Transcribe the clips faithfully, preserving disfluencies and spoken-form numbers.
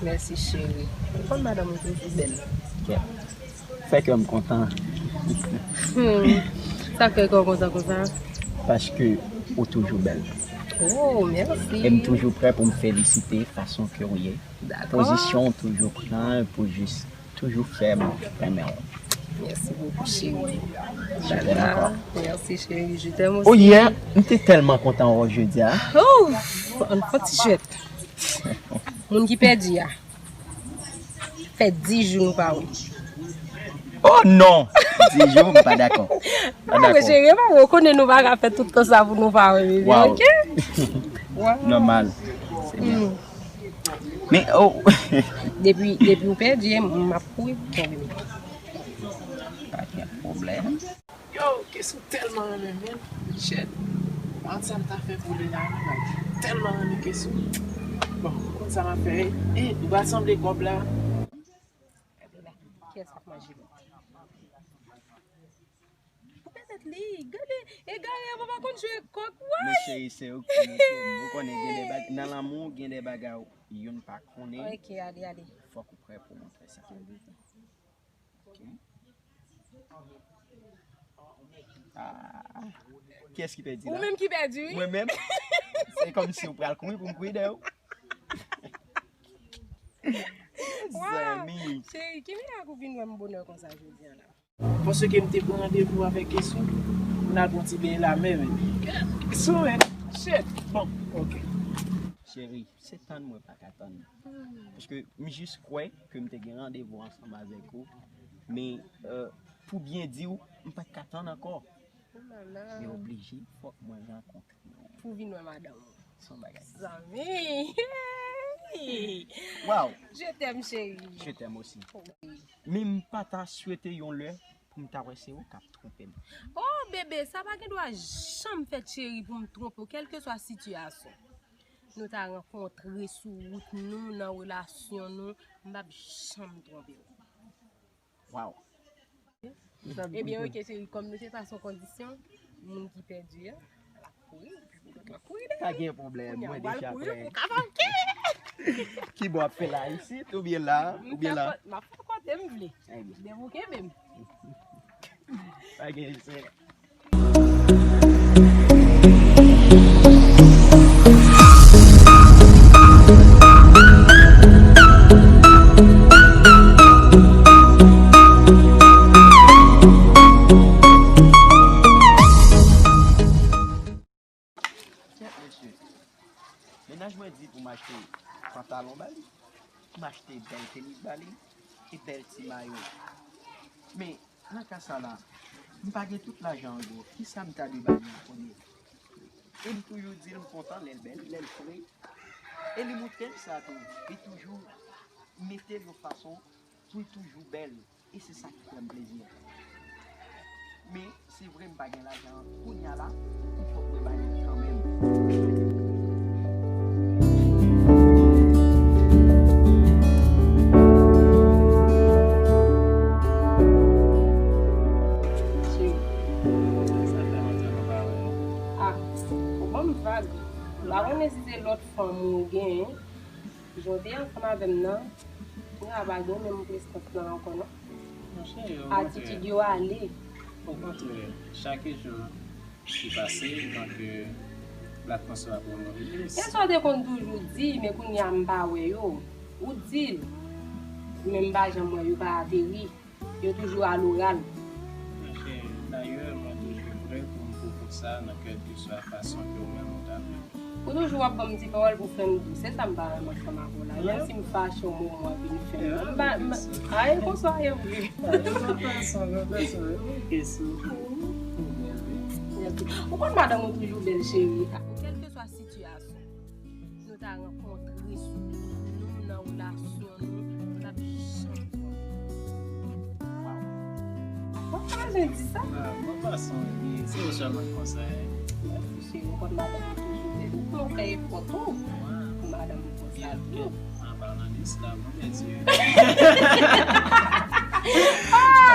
Mèsi, cheri. Ou konn madanm ou toujou bèl. Kè. Fè kè m kontan. Hmm. Sa k fè kè w kontan konsa? Paske ou toujou bèl. Oh, mèsi. E m toujou prè pou m felisite fason ke w ye. Dakò. Pozisyon w toujou pran pou jis toujou fè m renmen w. Mèsi bokou, cheri. Jete m ankò. Mèsi, cheri. Je t'aime aussi. Oh, yeah, m te tèlman kontan wè w jodi a. Ouf, ann fè ti jwèt. Moun ki pèdi a. Fè dis jou nou pa wè. Oh non! Dis jou, m pa dakò. M pa dakò. Cheri, e pa vre, ou konnen nou pa ka fè tout tan sa pou nou pa wè, bebe, oke? Nòmal. Se byen. Men, oh. Depi, depi ou pèdi, m ap kouri pou tonbe. Pa gen pwoblèm. Yo, Kesou tèlman renmen men, shit. Mwen sa m ta fè pou li la, mwen tèlman renmen Kesou. Bon, ou konn sa m ap fè. Eh, ou pa sanble kòb la. Gade la, kiyès k ap manje lòt? Pou petèt li, gade, egare an pa konn jwe kòk, woy! Men cheri, se ou ki mete m. Ou konnen gen de bag-, nan lanmou, gen de bagay youn pa konnen. Ok, ale, ale. Fòk ou prè pou montre sa. Ok. Ah. Kiyès ki pèdi la? Ou menm ki pèdi, wi. Mwen menm? Se kòmsi ou pral kouri pou m kouri dèyè w. Waw! Zanmi. Cheri, ki mirak ou vin wè m bonè konsa jodi a la? Paske m te pran randevou avèk Kesou, pou n al pran ti benyen lamè, men. Kesou, men. Shit. Bon, ok. Cheri, se tann mwen pa ka tann. Paske m jis kwè ke m te gen randevou ansanm avèk ou, men, euh, pou byen di w, m pa t ka tann ankò. Oh la la. Men oblije, fòk mwen rankontre w. Pou vin wè madanm ou. Se yon bagay. Zanmi! Waw! Je t'aime, chérie. Je t'aime aussi. Men m pa ta swete yon lè pou m ta wè se ou k ap twonpe m. Oh, bebe, sa pa gen dwa janm fèt, cheri, pou m twonpe w, kèlkeswa sitiyasyon. Nou ta rankontre sou wout nou, nan relasyon nou, m p ap janm twonpe w. Waw. Ebyen, oke, cheri, kòm nou te pase yon kondisyon, moun ki pèdi a, l ap kouri, epi pou lòt la kouri dèyè. Pa gen pwoblèm, mwen deja prè. Kouri pou kapab ki? Ki bò w ap fè la, isit, oubyen la, oubyen la? M ap fè kote m vle. Ebyen. Depi w kenbe m. Pa gen, se Kèt mesye. Mennaj mwen di pou m achte pantalon ba li, pou m achte bèl tenis ba li, e bèl ti mayo. Men, nan ka sa la, m pa gen tout lajan an gwo. Kisa m ta dwe ba li an premye? E m toujou di l m kontan lè l bèl, lè l fre. E li montre m sa tou. Li toujou mete l yon fason pou l toujou bèl. E se sa ki fè m plezi. Men, se vre m pa gen lajan an kounye a la, m fòk mwen ba li kanmenm. Cheri. Sa fè lontan nou pa wè. Ah, ou ban m vag. M pa konnen si se lòt fanm ou genyen. Jan w te ansanm avè m nan, m pa gen menm prestans lan ankò non. Monchè, okontrè. Atitid yo ale. Okontrè, chak jou ki pase, donk, euh, latmosfè ap renouveler. E sa w te konn toujou di, men kounye a m pa wè yo. Ou di l, men m pa janm wè yo pa ateri. Yo toujou aloral. Monchè, dayè, mwen toujou prè pou m pwouve w sa nan kèlkeswa fason ke ou menm ou ta vle. Ou toujou ap ban m ti pawòl pou fè m dous. Se sa m pa renmen ansanm avè w la. Menm si m fache, yon moman w ap vin fè m. M pa, m, a, e konsa w ye vre. A, yon fason, yon fason, yon kesyon. Ou konn madanm ou toujou bèl, cheri. Kèlkeswa sitiyasyon. Nou ta rankontre sou wout nou, nan relasyon nou, nou t ap janm twonpe. Waw. Mwen pa jen di sa. Ah, mwen pa sonje. Se ou sèlman k konsa, hein. Mèsi, cheri, ou konn madanm ou toujou bèl. Ou fè efò tou pou madanm ou konsa tou. An palan de sa, mwen mèsi. Ah,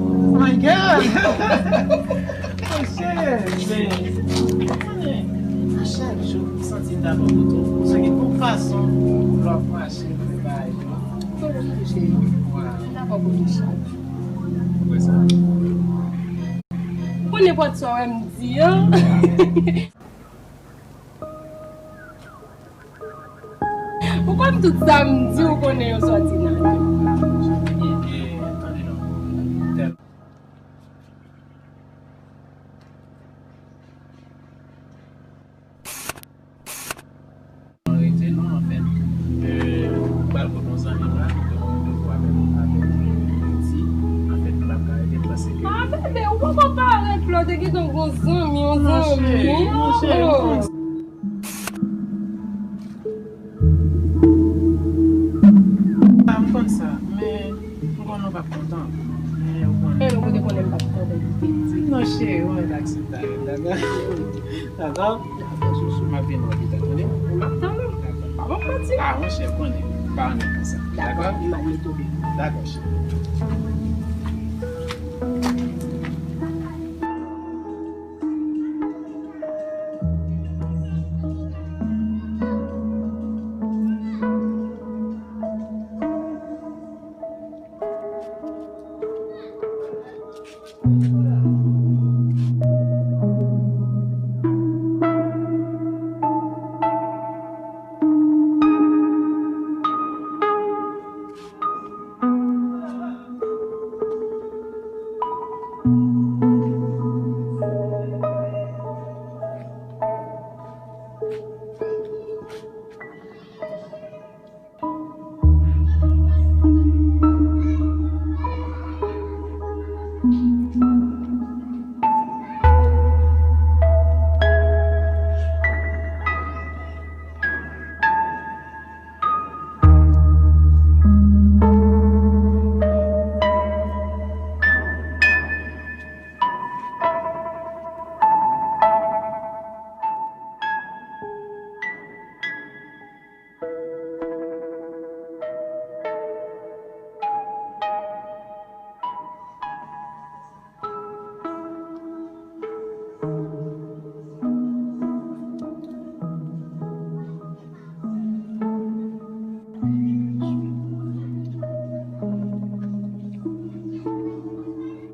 Oh my God! Monchè, men, konnen, a chak jou, m santi m ta pran foto. Paske tout fason, lè w ap mache, fè bagay yo. Konnen, cheri. Wow. M ta pran foto chak jou. Ou wè sa? Ou konnen nenpòt sa w wè m di an. Ou konn tout sa m di, ou konnen yo sòti nan men m. Mwen rete non, anfèt, euh, m pral kot yon zanmi m la, ki te konn devwa avèk, avèk Leti, anfèt, m p ap ka rete, m panse ke... Ah, bebe, ou poko parèt la, ou te gentan gon zanmi, yon zanmi. Monchè, monchè, oh. Ah, m konn sa, men m konnen w p ap kontan. Men ou konnen. E nou te konnen m p ap kontan. Non, cheri, ou mèt aksepte avè m, dakò? Dakò? Dakò, chouchou, m ap vin wè w pita, tande? M ap tann ou. Dakò. Pa pati. Ah, monchè, ou konnen, m pa renmen konsa. Dakò? Dakò? M al mete w deyò. Dakò, cheri.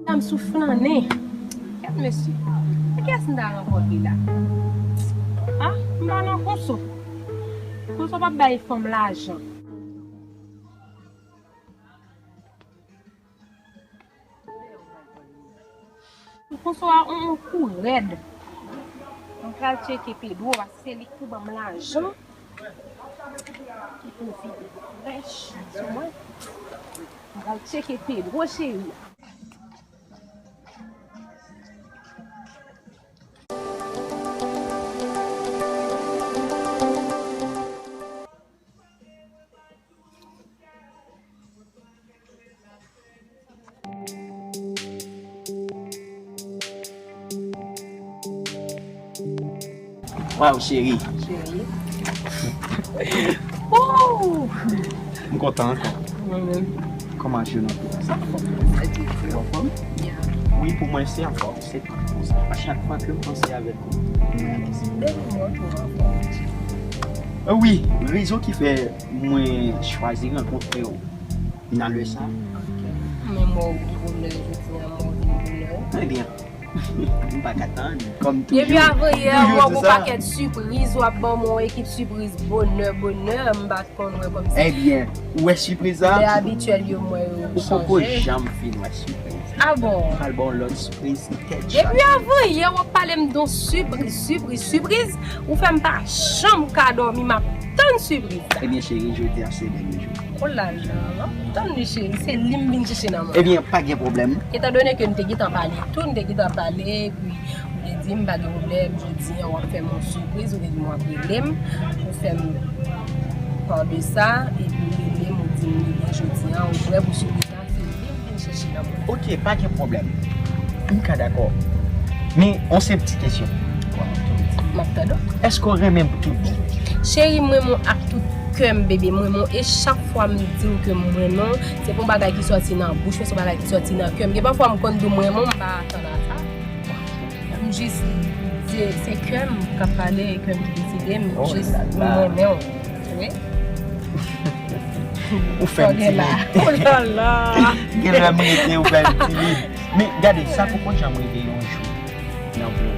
Sa m sou flannen. Gad mesye. E kiyès m ta rankontre la? Ah, m pa nan konso. Konso p ap bay fanm lajan. Konso a on, on kou rèd. Mwen pral tcheke Pedro, paske se li k pou ban m lajan. Ki pou vide frèch sou mwen. Mwen pral tcheke Pedro, cheri. Waw, cheri. Cheri. Woo! M Kontan ankò. Mwen menm. Kòman je nan kou sa? Sa fò. Ou anfòm? Yeah. Wi, pou mwen se ankò, se pa konsa. A chak fwa ke m panse avèk ou, mwen alèz. Depi mwen tou anfòm. Wi, rezon ki fè mwen chwazi rankontre w nan lè sa. Men mwen ou bonè jodi a, mwen ou vin bonè. Ebyen, m pa ka tann. Kòm toujou. Depi avan yè, w ap gon pakèt sipriz, w ap ban mwen yon ekip sipriz bonè, bonè, m pa t konn wè kòmsi. Ebyen, ou wè sipriz la? Lè abityèl yo, mwen yo chanje. Ou poko janm fin wè sipriz. A bon? M pral ba w lòt sipriz tèt chaje. Depi avan yè, w ap pale m de yon sipriz, sipriz, sipriz. Ou fè m pa janm ka dòmi, m ap tann sipriz la. Ebyen, cheri, jodi a se dènye jou. Oh la la, m ap tann li, cheri, se li m vin chèche nan mwen. Ebyen, pa gen pwoblèm. Etandone ke n te gentan pale tou, n te gentan pale, epi ou te di m pa gen pwoblèm, jodi a w ap fè m yon sipriz, ou te di m w ap rele m, ou fè m pa de sa, epi ou rele m, ou di m, ebyen, jodi a, ou prè pou sipriz la, se li m vin chèche nan mwen. Ok, pa gen pwoblèm. M ka dakò. Men, yon senp ti kesyon. M ap tande w. Èske w renmen m tout bon? Cheri, m renmen w ak tout kè m, bebe. M renmen w e chak fwa m di w ke m renmen w, se pa yon bagay ki sòti nan bouch mwen, se yon bagay ki sòti nan kè m. Gen pafwa m konn di w m renmen w, m pa atann a sa. M jis di, se kè m k ap pale, e kè m ki deside, m jis, m renmen w. Wi. Ou fè m timid. Oh la la. Gen lè m rete, ou fè m timid. Men gade, sa poko janm rive yon jou nan vi w.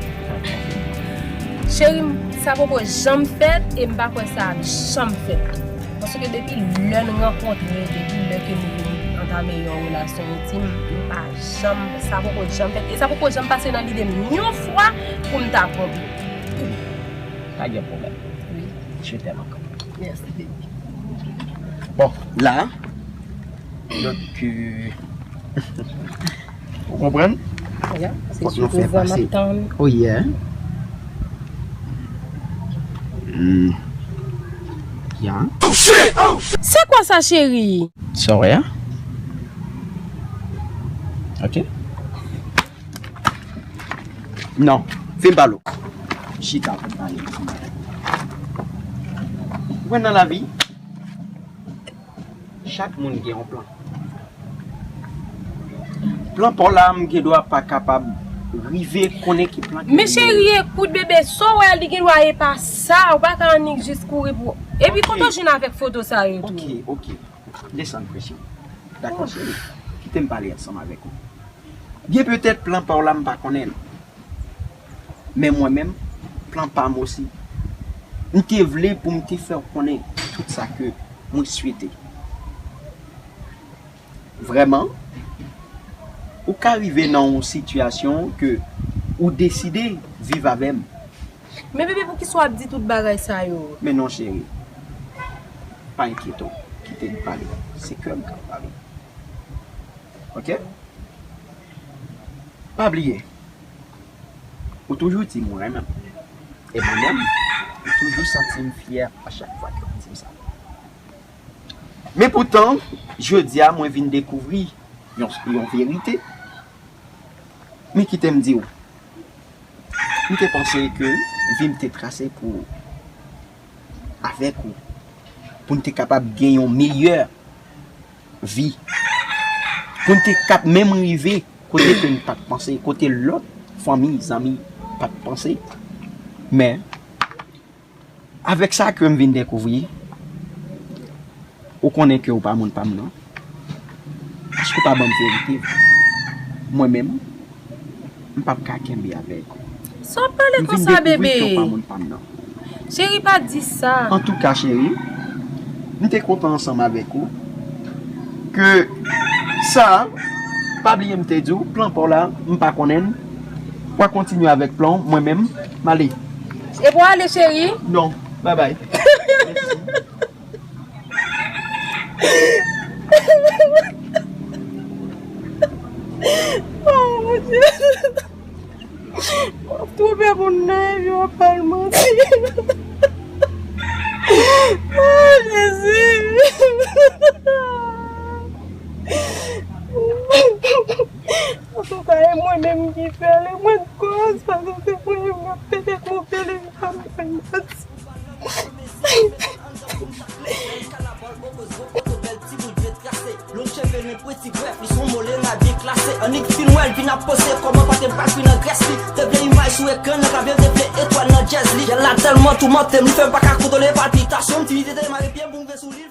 Cheri m, sa poko janm fèt e m pa kwè sa ap janm fèt. Paske depi lè n rankontre, depi lè ke nou vin antame yon relasyon entim, m pa janm, sa poko janm fèt. E sa poko janm pase nan lide m yon fwa pou m ta twonpe w. Pa gen pwoblèm. Wi. Je t'aime encore. Mèsi, baby. Bon, la, donk, euh, ou konprann? Ya, se sipriz la m ap tann. Oh yeah. Hmm. Ya. Se kwa sa, cheri? Sa w wè a? Ok. Non, fè m pale w. Chita pou m pale w. Ou konn nan lavi, chak moun gen yon plan. Plan pa w la, m gen dwa pa kapab rive konnen ki plan ke li ye. Men cheri, ekout bebe, sa w wè a, li gen dwa e pa sa, ou pa ka annik jis kouri pou. Epi kote w jwenn avèk foto sa yo tou? Ok, ok. Desann presyon. Dakò, cheri. Kite m pale ansanm avèk ou. Byen petèt plan pa w la m pa konnen l. Men mwen menm, plan pa m osi. M te vle pou m te fè w konnen tout sa ke mwen swete. Vrèman, ou ka rive nan yon sitiyasyon ke ou deside viv avè m. Men bebe, poukisa w ap di tout bagay sa yo? Men non, cheri. Pa enkyete w. Kite m pale. Se kè m k ap pale. Ok? Pa bliye, ou toujou di m ou renmen m. E mwen menm, m toujou santi m fyè a chak fwa ke w di m sa. Men poutan, jodi a, mwen vin dekouvri yon, yon verite. Men kite m di w, m te panse ke vi m te trase pou avèk ou, pou n te kapab gen yon meyè vi, pou n te kab menm rive kote ke n pa t panse, kote lòt fanmi, zanmi pa t panse. Men, avèk sa ke m vin dekouvri, ou konnen ke w pa moun pa m nan. Paske w pa ban m verite. Mwen menm, m p ap ka kenbe avèk ou. Sa w ap pale konsa, bebe? M vin dekouvri ke w pa moun pa m nan. Cheri, pa di sa. Antouka, cheri, m te kontan ansanm avèk ou. Ke sa, pa bliye m te di w, plan pa w la, m pa konnen l. W a kontinye avèk plan w, mwen menm, m ale. E pou w ale, cheri? Non, babay. Mèsi. Oh, mon Dieu. W ap twonpe moun nan, epi w ap ba l manti. Oh, Jezi. Antouka, e mwen menm ki fè l, e mwen k kòz, paske se mwen menm k ap pede twonpe l, epi pa m fè l manti. Men pwenti brèf, li son mole la byen klase. Annik fin wè l vin ap poze kòman pate bak vin nan grès li. Te vle imaj sou ekran nan, ka vle te vle etwal nan djèz li. Jèl la tèlman toumante m, li fè m pa ka kontwole palpitasyon m. Timidite te mare pye m pou m vin sou li.